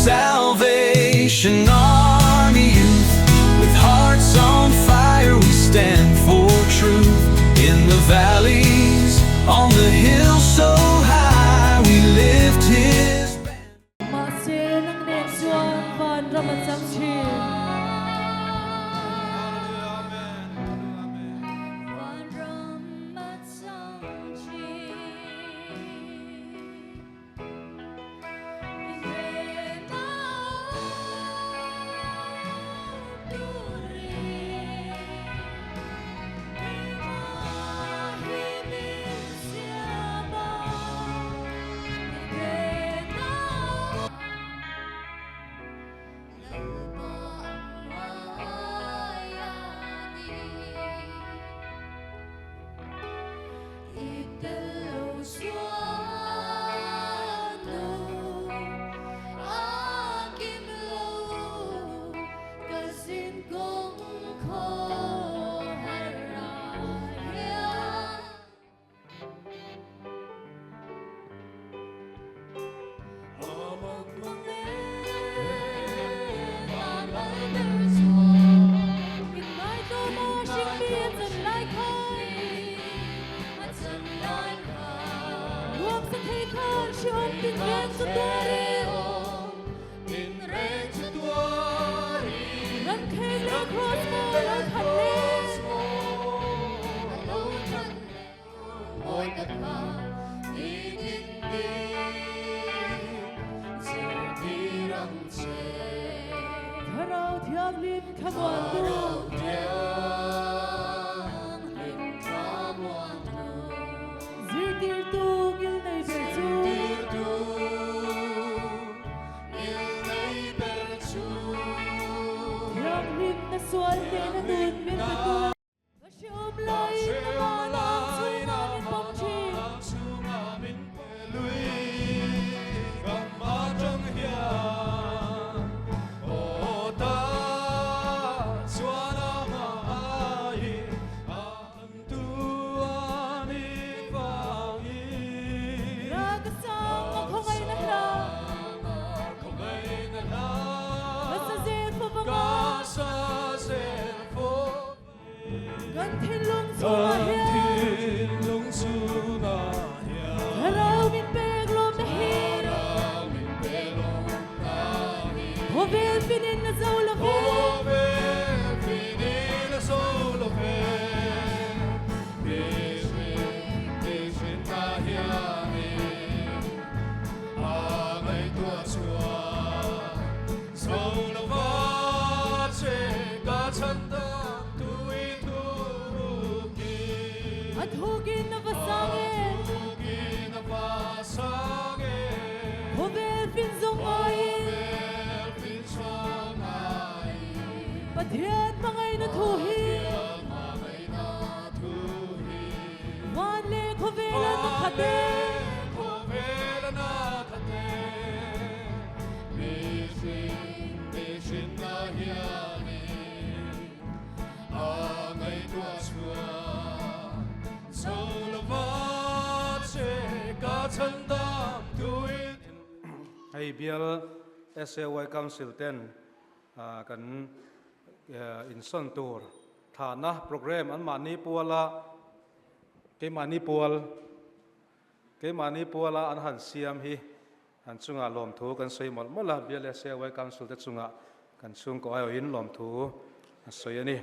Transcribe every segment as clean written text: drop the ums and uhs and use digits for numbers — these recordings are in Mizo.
Salvation Army youth With hearts on fire we stand for truth In the valleys, on the hills so high We lift his banner. Mahse nang nen chuan vanram a chang thin. Vanram a chang thin. Hei bial SAY Council ten kan insawn tur thahna programme anmahni puala keimahni pual keimahni puala an han siam hi an chungah lawmthu kan sawi mawlh mawlh a, bial SAY Council te chungah kan chhungkaw aiawhin lawmthu a sawi a ni.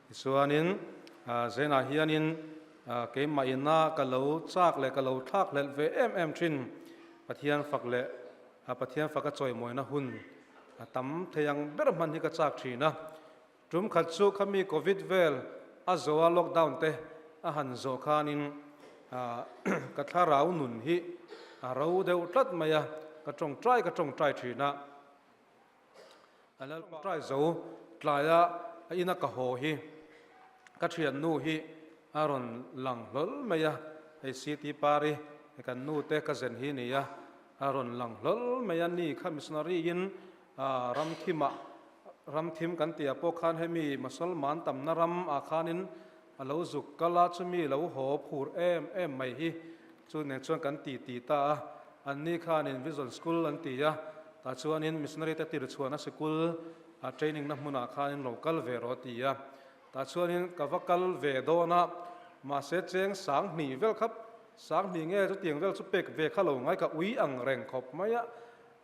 Tichuanin Zenah hianin keimah ina ka lo chak leh ka lo thlak hlelh ve em em thin Pathian fak leh Pathian faka chawimawina hun a tam thei ang ber hman hi ka chak thin a. Tum khat chu khami Covid vel a zo a lockdown te a han zawh khanin ka thlarau nun hi a ro deuh tlat mai a, ka tawngtai ka tawngtai thin a. A lalpa zo tlaia a ina ka haw hi ka thiannu hi a rawn lang hlawl mai a, hei CT Pari kan nu te ka zen hi nia, a rawn lang hlawl mai a, ni kha missionary in ram thimah ram thim kan tih ah pawh khan hemi Mosolman tamna ram ah khanin a lo zuk kal a, chumi lo haw phur em em mai hi chu nen chuan kan ti ti ta a, anni khanin Vision School an ti a. Tah chuanin missionary te tir chhuahna sikul training na hmunah khanin lo kal ve rawh a ti a. Tah chuanin ka va kal ve dawn a, mahse cheng sang hnih vel kha sang hnih nge chutiang vel chu pek ve kha lo ngai ka ui ang reng khawp mai a,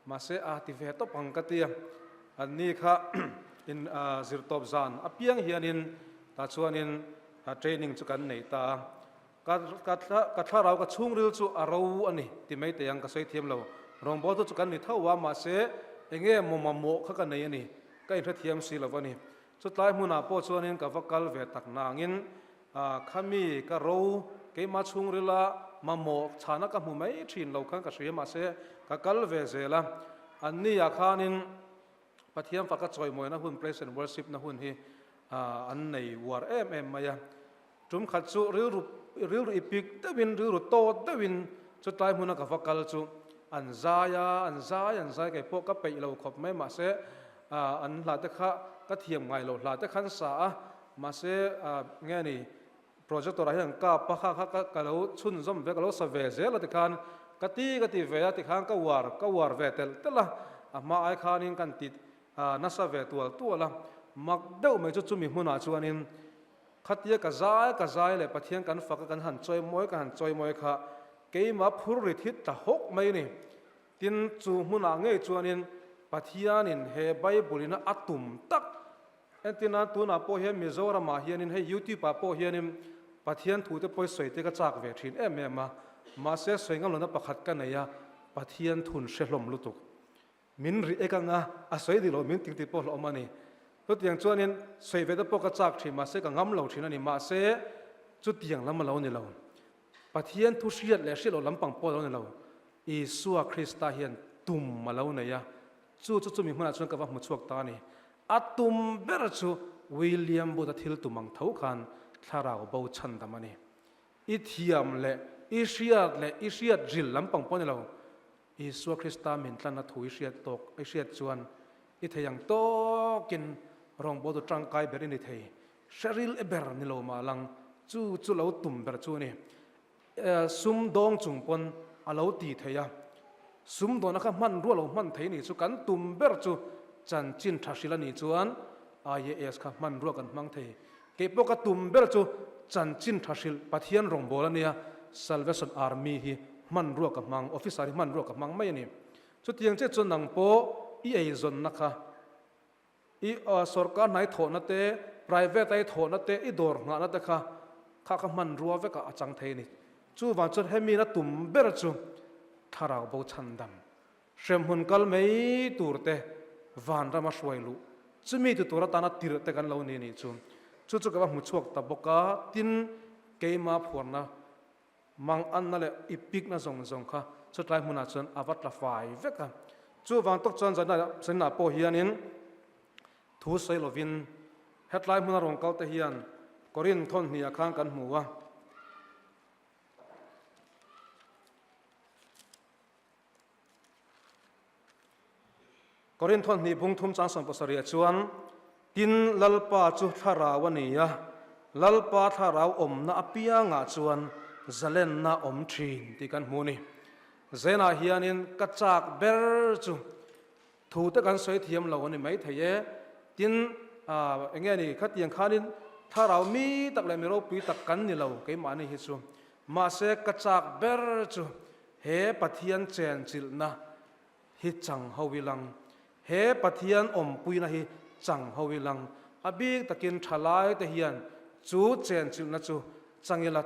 mahse a ti ve tawp ang ka ti a. Anni kha in zirtawp zan apiang hianin tah chuanin training chu kan nei ta a. Ka ka ka thlarau ka chhungril chu a ro a ni ti mai teh ang ka sawi thiam lo. Rawngbawltu chu kan ni tho a, mahse enge maw mamawh kha ka nei a ni, ka inhrethiam si lo a ni. Chutlai hmunah pawh chuanin ka va kal ve tak nangin khami ka ro keimah chhungrila mamawh chhana ka hmu mai thin lo khan ka hria mahse ka kal ve zel a. Anni ah khanin Pathian faka chawimawina hun praise and worship na hun hi an nei uar em em mai a. Tum khat chu rilru rilru ipik deuhin rilru tawt deuhin chutlai hmuna ka va kal chu an zai a, an zai an zai kei pawh ka peih lo khawp mai mahse an hla te kha ka thiam ngai lo hla te khan sa a mahse nge ni projector ah hian an kap a kha kha ka lo chhunzawm ve ka lo sa ve zel a tikhan ka ti ka ti ve a tikhan ka uar ka uar ve telh telh a a hma ai khanin kan ti nasa ve tual tual a mak deuh mai chu chumi hmunah chuanin Khatia ka zai ka zai leh Pathian kan fak a kan han chawi mawi kan han chawi mawi kha keimah phur ri thit ta hawk mai ni. Tin, chu hmunah ngei chuanin Pathianin he Bible ina a tum tak entirnan tunah pawh hian Mizoramah hianin hei YouTube ah pawh hianin Pathian thute pawh hi sawi te ka chak ve thin em em a, mahse sawi ngam lohna pakhat ka nei a, Pathian thun hre hlawm lutuk. Min ri ek anga a sawi dik lo min ting tih pawh hlawm a ni. Chutiang chuanin sawi ve te pawh ka chak thin mahse ka ngam lo thin a ni. Mahse chutiang lam a lo ni lo. Pathian thu hriat leh hriat loh lampang pawh a lo ni lo. Isua Krista hian tum a lo nei a, chu chu chumi hmunah chuan ka va hmu chhuak ta a ni. A tum ber chu William Booth-a thil tum ang tho khan thlarau bo chhandam a ni. I thiam leh i hriat leh i hriat ril lampang pawh a ni lo. Isua Krista min tlanna thu i hriat tawk i hriat chuan i thei ang tawkin rawngbawltu tangkai ber i ni thei. Hre ril e ber ni lo mah lang, chu chu lo tum ber chu a ni. Sum dawng chung pawn a lo ti thei a, sum dawna kha hmanrua lo hman thei ni chu kan tum ber chu chanchin tha hrilh a nih chuan IAS kha hmanrua kan hmang thei. Kei pawh ka tum ber chu chanchin tha hrilh Pathian rawngbâwl a nia, Salvation Army hi hmanrua ka hmang, officer hi hmanrua ka hmang mai a ni. Chutiang chiah chuan nang pawh i eizawnna kha, i sawrkar hnai thawhna te, private a i thawhna te, i dawr nghahna te kha, kha kha hmanrua vekah a chang thei a ni. Chuvang chuan hemi na tum ber chu thlarau bo chhandam Hremhmun kal mai tur te, vanrama hruai luh, chumi tu tur atana tirh te kan lo ni nih chu. Chu chu ka va hmu chhuak ta bawk a, tin, keima phuarna, mang anna leh i pikna zawng zawng kha chutlai hmunah chuan a va tla fai vek a. Chuvang tawk chuan zanah pawh hianin thu sawi lovin hetlai hmuna rawn kal te hian Korinth thawnhniah khan kan hmu a. Korinth thawhnih bung thum chang 70 ah chuan, Tin, Lalpa chu thlarau a ni a, Lalpa thlarau awmna apiangah chuan zalenna awm thin tih kan hmu a ni. Zenah hianin ka chak ber chu thu te kan sawi thiam lo a ni maithei e. Tin, eng nge ni, khatiang khanin thlarau mi tak leh mi ropui tak kan ni lo keimahni hi chu. Mahse, ka chak ber chu He Pathian chenchilhna hi chang ho ilang. He Pathian awmpuina hi chang ho ilang. A bik takin thalai te hian chu chenchilhna chu chang ila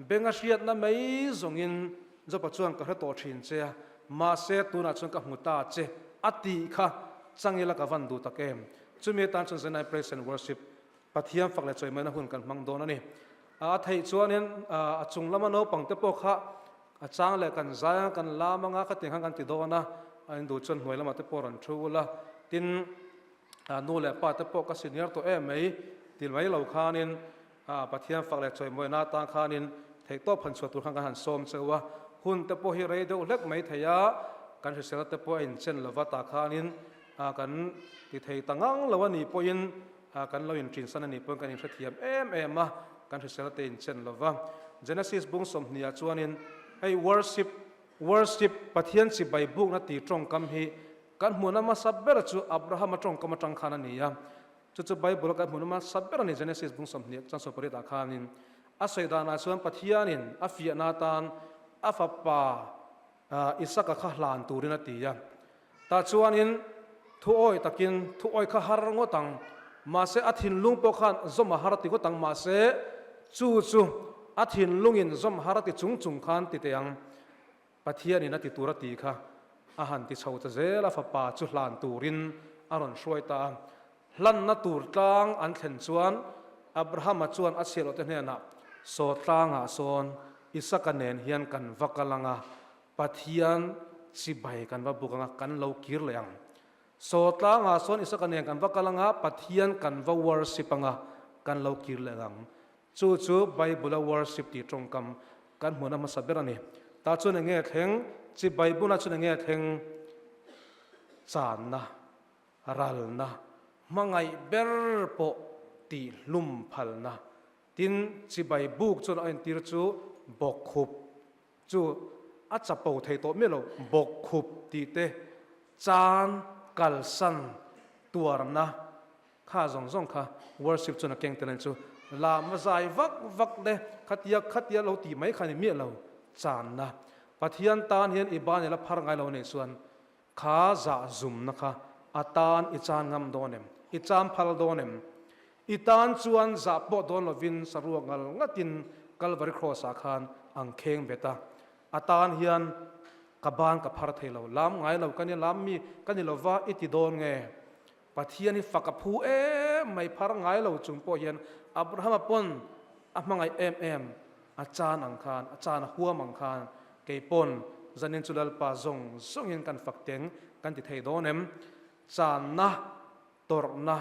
benga hriatna mai zawngin Jopa chuan ka hre tawh thin che a, mahse tunah chuan ka hmu ta che a tih kha chang ila ka van duh tak em. Chumi atan chuan Zenai Praise and Worship Pathian fak leh chawimaina hun kan hmang dawn a ni. A theih chuanin a chung lama naupang te pawh kha a chang leh kan zai anga kan lam anga khatiang khan kan ti dawn a, a indu chuan hnuai lamah te pawh rawn thu ula. Tin, nu leh pa te pawh ka senior tawh em mai ti mai lo khanin Pathian fak leh chawimawina atan khanin theihtawp han chhuah tur khan kan han sawm cheu a. Hun te pawh hi rei deuh hlek mai thei a, kan hrisel te pawh a inchen lova tah khanin kan ti thei ta ngang lo a nih pawhin Kan lo inṭinsan a nih pawhin kan inhrethiam em em a, kan hrisel te inchen lo va. Genesis bung 20 ah chuanin hei worship, worship, Pathian chibai bukna tih tawngkam hi Kan hmuhna hmasa ber chu Abrahama tawngkam atang khan a ni a. Chu chu Bible a kan hmuhna hmasa ber a ni Genesis bung 20 chang 80 ah khanin. A sawi danah chuan Pathianin a fiahna atan a fapa Isaka kha hlan turin a ti a. Tah chuanin thu awi takin thu awi kha har ngawt ang, mahse a thinlung pawh khan zawm a har ti ngawt ang, mahse chu chu a thinlungin zawm har a ti chung chung khan ti teh ang. Pathianin a ti tur a ti kha a han ti chho ta zel a, fapa chu hlan turin a rawn hruai ta a. Hlanna tur tlang an thlen chuan Abrahama chuan a chhiahloh te hnenah, Saw tlangah sawn Isaka nen hian kan va kal ang a, Pathian chibai kan va buk ang a, kan lo kir leh ang. Saw tlangah sawn Isaka nen kan va kal ang a, Pathian kan va worship ang a, kan lo kir leh ang. Chu chu Bible-a worship tih tawngkam kan hmuhna hmasa ber a ni. Tah chuan eng nge thleng? Chibai bunah chuan eng nge thleng? Channa, ralna, hmangaih ber pawh tih hlum phalna. Tin, chibai buk chuan a entir chu bawkkhup chu a chapo thei tawh miah lo. Bawkkhup tih te, chan, kalsan, tuarna, Kha zawng zawng kha worship chuan a keng tel a ni chu. Lam a zai vak vak le khatia khatia lo tih mai kha ni miah lo channa. Pathian tan hian i ban ila phar ngai lo nei chuan kha zah zumna kha a tan i chan ngam dawn em? I chan phal dawn em? I tan chuan zah pawh dawn lovin saruak ngal ngatin Kalvari Cross ah khan ang kheng bet a. A tan hian ka ban ka phar thei lo. Lam ngai lo ka ni lam mi ka ni lova i ti dawn nge? Pathian hi fak a phu em mai phar ngai lo chung pawh hian Abrahama pawn a hmangaih em em a chan ang khan, a chan a huam ang khan kei pawn zanin chu Lalpa zawng zawngin kan fak teng kan ti thei dawn em? Channa, tawrhna,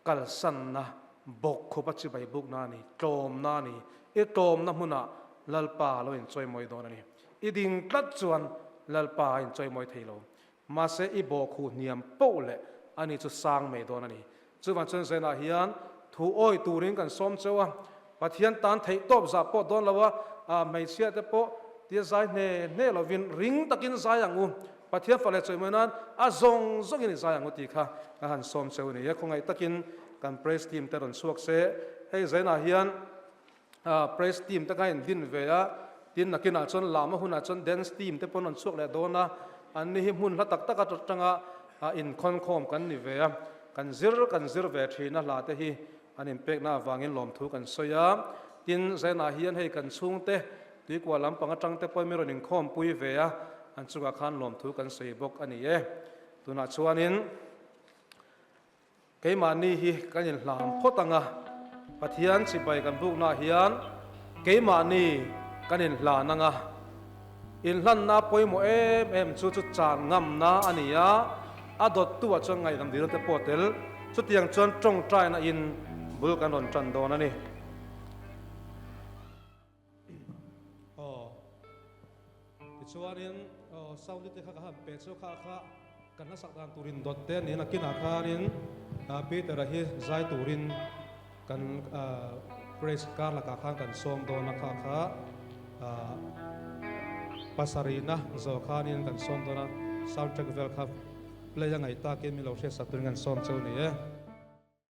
kalsanna, bawk khup a chibai bukna a ni, tlawmna a ni. I tlawmna hmunah Lalpa lo inchawimawi dawn a ni. I ding tlat chuan Lalpa a inchawimawi thei lo. Mahse i bawh khuh hniam poh leh ani chu sang mai dawn a ni. Chuvang chuan Zenah hian thu awi turin kan sawm cheu a, Pathian tan theih tawp zah pawh dawn lo a, hmeichhia te pawh tia zai hne hne lovin ring takin zai ang u, Pathian fa leh chawimawi nan a zawng zawngin i zai ang u tih kha ka han sawm cheu a ni. He khawngaih takin kan praise team te rawn chhuak se, hei Zenah hian Praise team te kha in din ve a, tin nakinah chuan lama hunah chuan dance team te pawh an rawn chhuak leh dawn a, an ni hi hmun hla tak tak atanga inkhawnkhawm kan ni ve a, kan zir kan zir ve thin a hla te hi an inpekna avangin lawmthu kan sawi a, tin zainah hian hei kan chhungte tuikua lampang atang te pawh mi rawn inkhawmpui ve a, an chungah khan lawmthu kan sawi bawk a ni e. Tunah chuanin. Keimahni hi kan inhlam phawt ang a, Pathian chibai kan buknaah hian keimahni kan inhlan ang a. Inhlanna pawimawh em em chu chu chan ngamna a ni a, a dawttu ah chuan ngaihdam dilna te pawh a tel. Chutiang chuan tawngtaina in bul kan rawn tan dawn a ni. Aw, tichuanin aw sound te kha ka han pe chu kha kha kan hlasak dan turin dawt te aniin a kinah khanin Peter-a hi zai turin kan praise kar lakah khan kan sawm dawn a kha kha pasarihna zawh khanin kan sawm dawn a sound track vel kha play a ngaih takin min lo hriatsak turin kan sawm cheu a ni e.